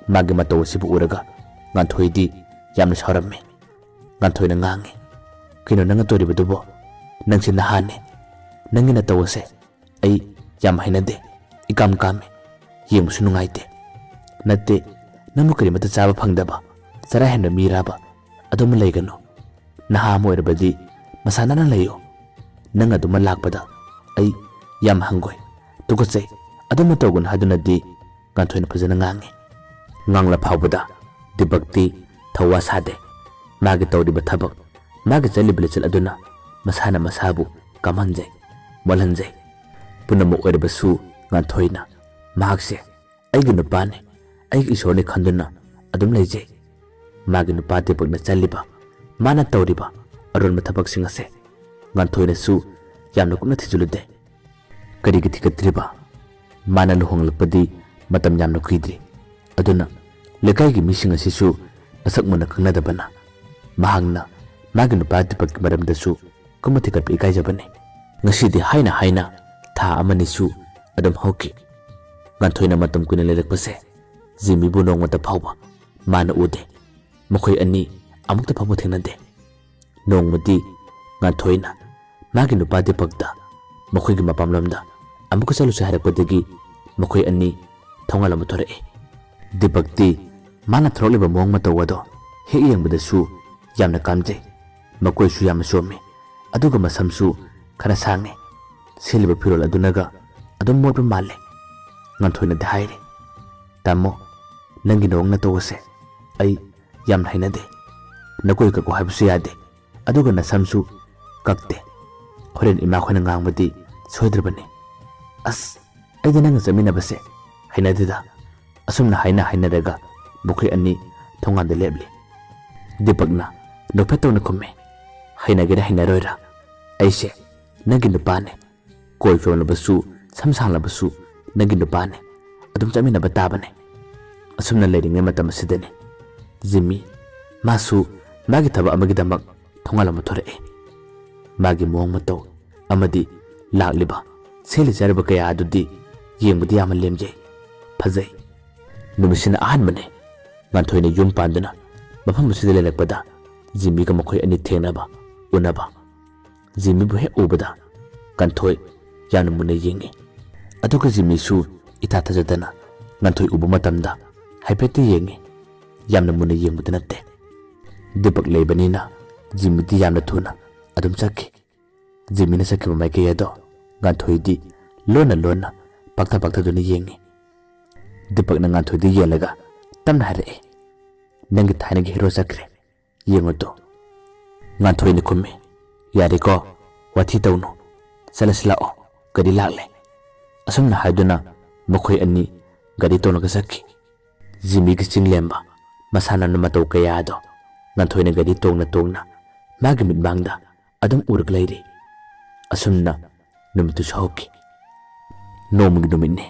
ꯃꯥꯒꯤ ꯃꯇꯧ ꯑꯁꯤꯕꯨ ꯎꯔꯒ ꯉꯥꯟꯊꯣꯏꯗꯤ ꯌꯥꯝꯅ ꯁꯥꯎꯔꯝꯃꯤ꯫ ꯉꯥꯟꯊꯣꯏꯅ ꯉꯥꯡꯉꯤ, "ꯀꯩꯅꯣ ꯅꯪꯅ ꯇꯧꯔꯤꯕꯗꯨꯕꯣ? ꯅꯪꯁꯦ ꯅꯍꯥꯅꯦ꯫ ꯅꯪꯒꯤ ꯅꯇꯧ ꯑꯁꯦ ꯑꯩ ꯌꯥꯝ ꯍꯩꯅꯗꯦ꯫ ꯏꯀꯥꯝ ꯀꯥꯝꯃꯤ꯫ ꯌꯦꯡꯕꯁꯨ ꯅꯨꯡꯉꯥꯏꯇꯦ꯫ ꯅꯠꯇꯦ, ꯅꯪꯕꯨ ꯀꯔꯤꯃꯠꯇ ꯆꯥꯕ ꯐꯪꯗꯕ, ꯆꯔꯥ ꯍꯦꯟꯕ ꯃꯤꯔꯥꯕ? ꯑꯗꯨꯝꯕ ꯂꯩꯒꯅꯨ꯫ ꯅꯍꯥ ꯑꯃ ꯑꯣꯏꯔꯕꯗꯤ ꯃꯁꯥ ꯅꯥꯟꯅ ꯂꯩꯌꯨ꯫ ꯅꯪ ꯑꯗꯨꯃ ꯂꯥꯛꯄꯗ ꯑꯩ ꯌꯥꯝ ꯍꯪꯒꯣꯏ, ꯇꯨꯀꯠꯆꯩ꯫ ꯑꯗꯨꯝꯕ ꯇꯧꯒꯅꯨ ꯍꯥꯏꯗꯨꯅꯗꯤ ꯉꯥꯟꯊꯣꯏꯅ ꯐꯖꯅ ꯉꯥꯡꯉꯤ꯫ ꯉꯥꯡꯂ ꯐꯥꯎꯕꯗ ꯗꯤꯄꯛꯇꯤ ꯊꯧꯋꯥ ꯁꯥꯗꯦ꯫ ꯃꯥꯒꯤ ꯇꯧꯔꯤꯕ ꯊꯕꯛ, ꯃꯥꯒꯤ ꯆꯠꯂꯤꯕ ꯂꯤꯆꯠ ꯑꯗꯨꯅ ꯃꯁꯥꯅ ꯃꯁꯥꯕꯨ ꯀꯝꯍꯟꯖꯩ, ꯃꯣꯠꯍꯟꯖꯩ꯫ ꯄꯨꯝꯅꯃꯛ ꯑꯣꯏꯔꯕꯁꯨ ꯉꯥꯟꯊꯣꯏꯅ ꯃꯍꯥꯛꯁꯦ ꯑꯩꯒꯤ ꯅꯨꯄꯥꯅꯤ, ꯑꯩꯒꯤ ꯏꯁꯣꯔꯅꯤ ꯈꯟꯗꯨꯅ ꯑꯗꯨꯝ ꯂꯩꯖꯩ꯫ ꯃꯥꯒꯤ ꯅꯨꯄꯥ ꯗꯤꯄꯛꯅ ꯆꯠꯂꯤꯕ, ꯃꯥꯅ ꯇꯧꯔꯤꯕ ꯑꯔꯣꯟꯕ ꯊꯕꯛꯁꯤꯡ ꯑꯁꯦ ꯉꯥꯟꯊꯣꯏꯅꯁꯨ ꯌꯥꯝꯅ ꯀꯨꯞꯅ ꯊꯤꯖꯤꯜꯂꯨꯗꯦ꯫ ꯀꯔꯤꯒꯤ ꯊꯤꯒꯠꯇ꯭ꯔꯤꯕ? ꯃꯥꯅ ꯂꯨꯍꯣꯡꯂꯛꯄꯗꯤ ꯃꯇꯝ ꯌꯥꯝꯅ ꯀꯨꯏꯗ꯭ꯔꯤ꯫ ꯑꯗꯨꯅ ꯂꯩꯀꯥꯏꯒꯤ ꯃꯤꯁꯤꯡ ꯑꯁꯤꯁꯨ ꯃꯁꯛ ꯃꯨꯟꯅ ꯈꯪꯅꯗꯕꯅ ꯃꯍꯥꯛꯅ ꯃꯥꯒꯤ ꯅꯨꯄꯥ ꯗꯤꯄꯛꯀꯤ ꯃꯔꯝꯗꯁꯨ ꯀꯨꯝꯕ ꯊꯤꯒꯠꯄ ꯏꯀꯥꯏꯖꯕꯅꯤ꯫ ꯉꯁꯤꯗꯤ ꯍꯥꯏꯅ ꯍꯥꯏꯅ ꯊꯥ ꯑꯃꯅꯤꯁꯨ ꯑꯗꯨꯝ ꯍꯧꯈꯤ꯫ ꯉꯥꯟꯊꯣꯏꯅ ꯃꯇꯝ ꯀꯨꯏꯅ ꯂꯩꯔꯛꯄꯁꯦ ꯖꯤꯃꯤꯕꯨ ꯅꯣꯡꯃꯇ ꯐꯥꯎꯕ ꯃꯥꯅ ꯎꯗꯦ꯫ ꯃꯈꯣꯏ ꯑꯅꯤ ꯑꯃꯨꯛꯇ ꯐꯥꯎꯕ ꯊꯦꯡꯅꯗꯦ꯫ ꯅꯣꯡꯃꯗꯤ ꯉꯥꯟꯊꯣꯏꯅ ꯃꯥꯒꯤ ꯅꯨꯄꯥ ꯗꯤꯄꯛꯇ ꯃꯈꯣꯏꯒꯤ ꯃꯄꯥꯝꯂꯣꯝꯗ ꯑꯃꯨꯛꯀ ꯆꯠꯂꯨꯁꯤ ꯍꯥꯏꯔꯛꯄꯗꯒꯤ ꯃꯈꯣꯏ ꯑꯅꯤ ꯊꯣꯡꯒꯥꯜ ꯑꯃ ꯊꯣꯔꯛꯏ꯫ ꯗꯤꯄꯛꯇꯤ ꯃꯥꯅ ꯊꯣꯔꯛꯂꯤꯕ ꯃꯑꯣꯡ ꯃꯇꯧ ꯑꯗꯣ ꯍꯦꯛ ꯌꯦꯡꯕꯗꯁꯨ ꯌꯥꯝꯅ ꯀꯥꯝꯖꯩ꯫ ꯃꯀꯣꯏꯁꯨ ꯌꯥꯝꯅ ꯆꯣꯝꯃꯤ, ꯑꯗꯨꯒ ꯃꯁꯝꯁꯨ ꯈꯔ ꯁꯥꯡꯉꯤ꯫ ꯁꯦꯠꯂꯤꯕ ꯐꯤꯔꯣꯜ ꯑꯗꯨꯅꯒ ꯑꯗꯨꯝ ꯃꯣꯠꯄ ꯃꯥꯜꯂꯦ꯫ ꯉꯥꯟꯊꯣꯏꯅꯗꯤ ꯍꯥꯏꯔꯤ, "ꯇꯥꯃꯣ, ꯅꯪꯒꯤ ꯅꯑꯣꯡ ꯅꯇꯧ ꯑꯁꯦ ꯑꯩ ꯌꯥꯝꯅ ꯍꯩꯅꯗꯦ꯫ ꯅꯀꯣꯏ ꯀꯛꯎ ꯍꯥꯏꯕꯁꯨ ꯌꯥꯗꯦ, ꯑꯗꯨꯒ ꯅꯁꯝꯁꯨ ꯀꯛꯇꯦ꯫ ꯍꯣꯔꯦꯟ ꯏꯃꯥꯈꯣꯏꯅ ꯉꯥꯡꯕꯗꯤ ꯁꯣꯏꯗ꯭ꯔꯕꯅꯤ꯫ ꯑꯁ, ꯑꯩꯗꯤ ꯅꯪꯒ ꯆꯠꯃꯤꯟꯅꯕꯁꯦ ꯍꯩꯅꯗꯦꯗ꯫" ꯑꯁꯨꯝꯅ ꯍꯥꯏꯅ ꯍꯥꯏꯅꯔꯒ ꯃꯈꯣꯏ ꯑꯅꯤ ꯊꯣꯡꯒꯥꯟꯗ ꯂꯦꯞꯂꯤ꯫ ꯗꯤꯄꯛꯅ ꯅꯣꯛꯐꯦꯠ ꯇꯧꯅ ꯈꯨꯝꯃꯤ, "ꯍꯩꯅꯒꯦꯔꯥ ꯍꯩꯅꯔꯣꯏꯔꯥ, ꯑꯩꯁꯦ ꯅꯪꯒꯤ ꯅꯨꯄꯥꯅꯦ꯫ ꯀꯣꯏ ꯆꯣꯝꯂꯕꯁꯨ, ꯁꯝ ꯁꯥꯡꯂꯕꯁꯨ ꯅꯪꯒꯤ ꯅꯨꯄꯥꯅꯦ꯫ ꯑꯗꯨꯝ ꯆꯠꯃꯤꯟꯅꯕ ꯇꯥꯕꯅꯦ꯫" ꯑꯁꯨꯝꯅ ꯂꯩꯔꯤꯉꯩ ꯃꯇꯝ ꯑꯁꯤꯗꯅꯤ ꯖꯤꯃꯤ, ꯃꯥꯁꯨ ꯃꯥꯒꯤ ꯊꯕꯛ ꯑꯃꯒꯤꯗꯃꯛ ꯊꯣꯡꯒꯥꯜ ꯑꯃ ꯊꯣꯔꯛꯏ꯫ ꯃꯥꯒꯤ ꯃꯑꯣꯡ ꯃꯇꯧ ꯑꯃꯗꯤ ꯂꯥꯛꯂꯤꯕ ꯁꯦꯠꯂꯤ ꯆꯥꯔꯤꯕ ꯀꯌꯥ ꯑꯗꯨꯗꯤ ꯌꯦꯡꯕꯗ ꯌꯥꯝꯅ ꯂꯦꯝꯖꯩ, ꯐꯖꯩ꯫ ꯅꯨꯃꯤꯠꯁꯤꯅ ꯑꯍꯥꯟꯕꯅꯤ ꯉꯥꯟꯊꯣꯏꯅ ꯌꯨꯝ ꯄꯥꯟꯗꯨꯅ ꯃꯐꯝ ꯑꯁꯤꯗ ꯂꯩꯔꯛꯄꯗ ꯖꯤꯃꯤꯒ ꯃꯈꯣꯏ ꯑꯅꯤ ꯊꯦꯡꯅꯕ, ꯎꯅꯕ꯫ ꯖꯤꯃꯤꯕꯨ ꯍꯦꯛ ꯎꯕꯗ ꯉꯥꯟꯊꯣꯏ ꯌꯥꯝꯅ ꯃꯨꯟꯅ ꯌꯦꯡꯉꯤ꯫ ꯑꯗꯨꯒ ꯖꯤꯃꯤꯁꯨ ꯏꯊꯥ ꯊꯥꯖꯗꯅ ꯉꯥꯟꯊꯣꯏ ꯎꯕ ꯃꯇꯝꯗ ꯍꯥꯏꯐꯦꯠꯇꯤ ꯌꯦꯡꯉꯤ꯫ ꯌꯥꯝꯅ ꯃꯨꯟꯅ ꯌꯦꯡꯕꯗꯤ ꯅꯠꯇꯦ꯫ ꯗꯤꯄꯛ ꯂꯩꯕꯅꯤꯅ ꯖꯤꯃꯤꯗꯤ ꯌꯥꯝꯅ ꯊꯨꯅ ꯑꯗꯨꯝ ꯆꯠꯈꯤ꯫ ꯖꯤꯃꯤꯅ ꯆꯠꯈꯤꯕ ꯃꯥꯏꯀꯩ ꯑꯗꯣ ꯉꯥꯟꯊꯣꯏꯗꯤ ꯂꯣꯟꯅ ꯂꯣꯟꯅ ꯄꯥꯛꯊ ꯄꯥꯛꯊꯗꯨꯅ ꯌꯦꯡꯉꯤ꯫ ꯗꯤꯄꯛꯅ ꯉꯥꯟꯊꯣꯏꯗ ꯌꯦꯡꯂꯒ ꯇꯞꯅ ꯍꯥꯏꯔꯛꯏ, "ꯅꯪꯒꯤ ꯊꯥꯏꯅꯒꯤ ꯍꯦꯔꯣ ꯆꯠꯈ꯭ꯔꯦ, ꯌꯦꯡꯉꯨ ꯇꯨ꯫" ꯉꯥꯟꯊꯣꯏꯅ ꯈꯨꯝꯃꯤ, "ꯌꯥꯔꯦꯀꯣ, ꯋꯥꯊꯤ ꯇꯧꯅꯨ꯫ "ꯆꯠꯂꯁꯤ ꯂꯥꯛꯑꯣ, ꯒꯥꯔꯤ ꯂꯥꯛꯂꯦ"꯫ ꯑꯁꯨꯝꯅ ꯍꯥꯏꯗꯨꯅ ꯃꯈꯣꯏ ꯑꯅꯤ ꯒꯥꯔꯤ ꯇꯣꯡꯂꯒ ꯆꯠꯈꯤ꯫ ꯖꯤꯃꯤꯒꯤ ꯆꯤꯡꯂꯦꯝꯕ ꯃꯁꯥꯟꯅ ꯃꯇꯧ ꯀꯌꯥ ꯑꯗꯣ ꯉꯥꯟꯊꯣꯏꯅ ꯒꯥꯔꯤ ꯇꯣꯡꯅ ꯇꯣꯡꯅ ꯃꯥꯒꯤ ꯃꯤꯠꯃꯥꯡꯗ ꯑꯗꯨꯝ ꯎꯔꯒ ꯂꯩꯔꯤ꯫ ꯑꯁꯨꯝꯅ ꯅꯨꯃꯤꯠꯇꯨꯁꯨ ꯍꯧꯈꯤ꯫ ꯅꯣꯡꯃꯒꯤ ꯅꯨꯃꯤꯠꯅꯤ꯫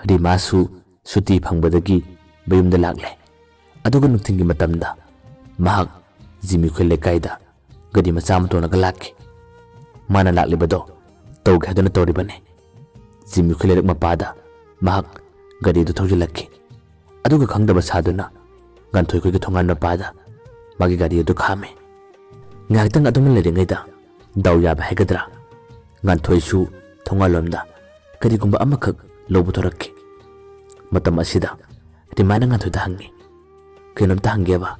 ꯔꯤꯃꯥꯁꯨ ꯁꯨꯇꯤ ꯐꯪꯕꯗꯒꯤ ꯃꯌꯨꯝꯗ ꯂꯥꯛꯂꯦ꯫ ꯑꯗꯨꯒ ꯅꯨꯡꯊꯤꯜꯒꯤ ꯃꯇꯝꯗ ꯃꯍꯥꯛ ꯖꯤꯃꯤꯈꯣꯏ ꯂꯩꯀꯥꯏꯗ ꯒꯥꯔꯤ ꯃꯆꯥ ꯑꯃ ꯇꯣꯡꯂꯒ ꯂꯥꯛꯈꯤ꯫ ꯃꯥꯅ ꯂꯥꯛꯂꯤꯕꯗꯣ ꯇꯧꯒꯦ ꯍꯥꯏꯗꯨꯅ ꯇꯧꯔꯤꯕꯅꯤ꯫ ꯖꯤꯃꯤꯈꯣꯏ ꯂꯩꯔꯛ ꯃꯄꯥꯗ ꯃꯍꯥꯛ ꯒꯥꯔꯤꯗꯨ ꯊꯧꯖꯤꯜꯂꯛꯈꯤ꯫ ꯑꯗꯨꯒ ꯈꯪꯗꯕ ꯁꯥꯗꯨꯅ ꯉꯥꯟꯊꯣꯏꯈꯣꯏꯒꯤ ꯊꯣꯡꯒꯥꯟ ꯃꯄꯥꯗ ꯃꯥꯒꯤ ꯒꯥꯔꯤ ꯑꯗꯨ ꯈꯥꯝꯃꯤ꯫ ꯉꯥꯏꯍꯥꯛꯇꯪ ꯑꯗꯨꯃ ꯂꯩꯔꯤꯉꯩꯗ ꯗꯥꯎ ꯌꯥꯕ ꯍꯥꯏꯒꯗ꯭ꯔꯥ, ꯉꯥꯟꯊꯣꯏꯁꯨ ꯊꯣꯡꯒꯥꯜꯂꯣꯝꯗ ꯀꯔꯤꯒꯨꯝꯕ ꯑꯃꯈꯛ ꯂꯧꯕ ꯊꯣꯔꯛꯈꯤ꯫ ꯃꯇꯝ ꯑꯁꯤꯗ ꯔꯤꯃꯥꯅ ꯉꯥꯟꯊꯣꯏꯗ ꯍꯪꯉꯤ, "ꯀꯩꯅꯣꯝꯇ ꯍꯪꯒꯦꯕ?"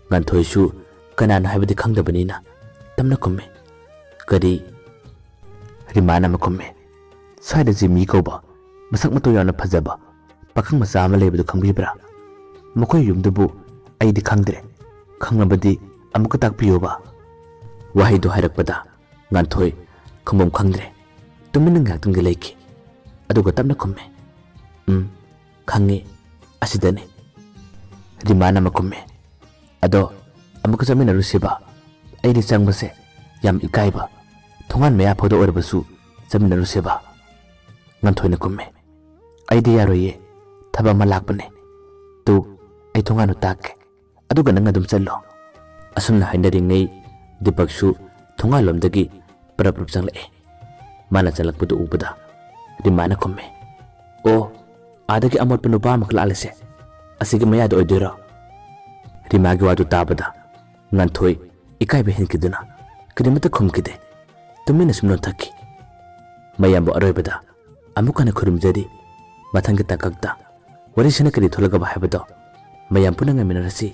ꯉꯥꯟꯊꯣꯏꯁꯨ ꯀꯅꯥꯅꯣ ꯍꯥꯏꯕꯗꯤ ꯈꯪꯗꯕꯅꯤꯅ ꯇꯞꯅ ꯈꯨꯝꯃꯤ, "ꯀꯔꯤ?" ꯔꯤꯃꯥꯅ ꯑꯃ ꯈꯨꯝꯃꯤ, "ꯁ꯭ꯋꯥꯏꯗ ꯖꯤꯃꯤ ꯀꯧꯕ ꯃꯁꯛ ꯃꯇꯧ ꯌꯥꯝꯅ ꯐꯖꯕ ꯄꯥꯈꯪ ꯃꯆꯥ ꯑꯃ ꯂꯩꯕꯗꯨ ꯈꯪꯕꯤꯕ꯭ꯔꯥ? ꯃꯈꯣꯏ ꯌꯨꯝꯗꯨꯕꯨ ꯑꯩꯗꯤ ꯈꯪꯗ꯭ꯔꯦ, ꯈꯪꯂꯕꯗꯤ ꯑꯃꯨꯛꯀ ꯇꯥꯛꯄꯤꯌꯨꯕ"꯫ ꯋꯥꯍꯩꯗꯨ ꯍꯥꯏꯔꯛꯄꯗ ꯉꯥꯟꯊꯣꯏ ꯈꯨꯝꯐꯝ ꯈꯪꯗ꯭ꯔꯦ꯫ ꯇꯨꯃꯤꯟꯅ ꯉꯥꯏꯍꯥꯛꯇꯪꯗꯤ ꯂꯩꯈꯤ꯫ ꯑꯗꯨꯒ ꯇꯞꯅ ꯈꯨꯝꯃꯤ, "ꯎꯝ, ꯈꯪꯉꯤ꯫ ꯑꯁꯤꯗꯅꯤ"꯫ ꯔꯤꯃꯥꯅ ꯑꯃ ꯈꯨꯝꯃꯤ, "ꯑꯗꯣ ꯑꯃꯨꯛꯀ ꯆꯠꯃꯤꯟꯅꯔꯨꯁꯤꯕ? ꯑꯩꯗꯤ ꯆꯪꯕꯁꯦ ꯌꯥꯝ ꯏꯀꯥꯏꯕ꯫ ꯊꯣꯡꯒꯥꯟ ꯃꯌꯥ ꯐꯥꯎꯗ ꯑꯣꯏꯔꯕꯁꯨ ꯆꯠꯃꯤꯟꯅꯔꯨꯁꯤꯕ"꯫ ꯉꯥꯟꯊꯣꯏꯅ ꯈꯨꯝꯃꯤ, "ꯑꯩꯗꯤ ꯌꯥꯔꯣꯏꯌꯦ, ꯊꯕꯛ ꯑꯃ ꯂꯥꯛꯄꯅꯦ꯫ ꯇꯨ, ꯑꯩ ꯊꯣꯡꯒꯥꯟꯗꯨ ꯇꯥꯛꯀꯦ, ꯑꯗꯨꯒ ꯅꯪ ꯑꯗꯨꯝ ꯆꯠꯂꯣ"꯫ ꯑꯁꯨꯝꯅ ꯍꯥꯏꯅꯔꯤꯉꯩ ꯗꯤꯄꯛꯁꯨ ꯊꯣꯡꯒꯥꯜꯂꯣꯝꯗꯒꯤ ꯄꯔꯞ ꯄꯔꯞ ꯆꯪꯂꯛꯑꯦ꯫ ꯃꯥꯅ ꯆꯪꯂꯛꯄꯗꯨ ꯎꯕꯗ ꯔꯤꯃꯥꯅ ꯈꯨꯝꯃꯦ, "ꯑꯣ, ꯑꯥꯗꯒꯤ ꯑꯃꯣꯠꯄ ꯅꯨꯄꯥ ꯑꯃꯈꯛ ꯂꯥꯛꯂꯤꯁꯦ ꯑꯁꯤꯒꯤ ꯃꯌꯥꯗ ꯑꯣꯏꯗꯣꯏꯔꯣ?" ꯔꯤꯃꯥꯒꯤ ꯋꯥꯗꯨ ꯇꯥꯕꯗ ꯉꯥꯟꯊꯣꯏ ꯏꯀꯥꯏꯕ ꯍꯦꯟꯈꯤꯗꯨꯅ ꯀꯔꯤꯃꯠꯇ ꯈꯨꯝꯈꯤꯗꯦ꯫ ꯇꯨꯃꯤꯟꯅ ꯁꯨꯝ ꯅꯣꯟꯊꯛꯈꯤ꯫ ꯃꯌꯥꯝꯕꯨ ꯑꯔꯣꯏꯕꯗ ꯑꯃꯨꯛ ꯍꯟꯅ ꯈꯨꯔꯨꯝꯖꯔꯤ꯫ ꯃꯊꯪꯒꯤ ꯇꯥꯡꯀꯛꯇ ꯋꯥꯔꯤꯁꯤꯅ ꯀꯔꯤ ꯊꯣꯛꯂꯒꯕ ꯍꯥꯏꯕꯗꯣ ꯃꯌꯥꯝ ꯄꯨꯟꯅ ꯉꯥꯏꯃꯤꯟꯅꯔꯁꯤ꯫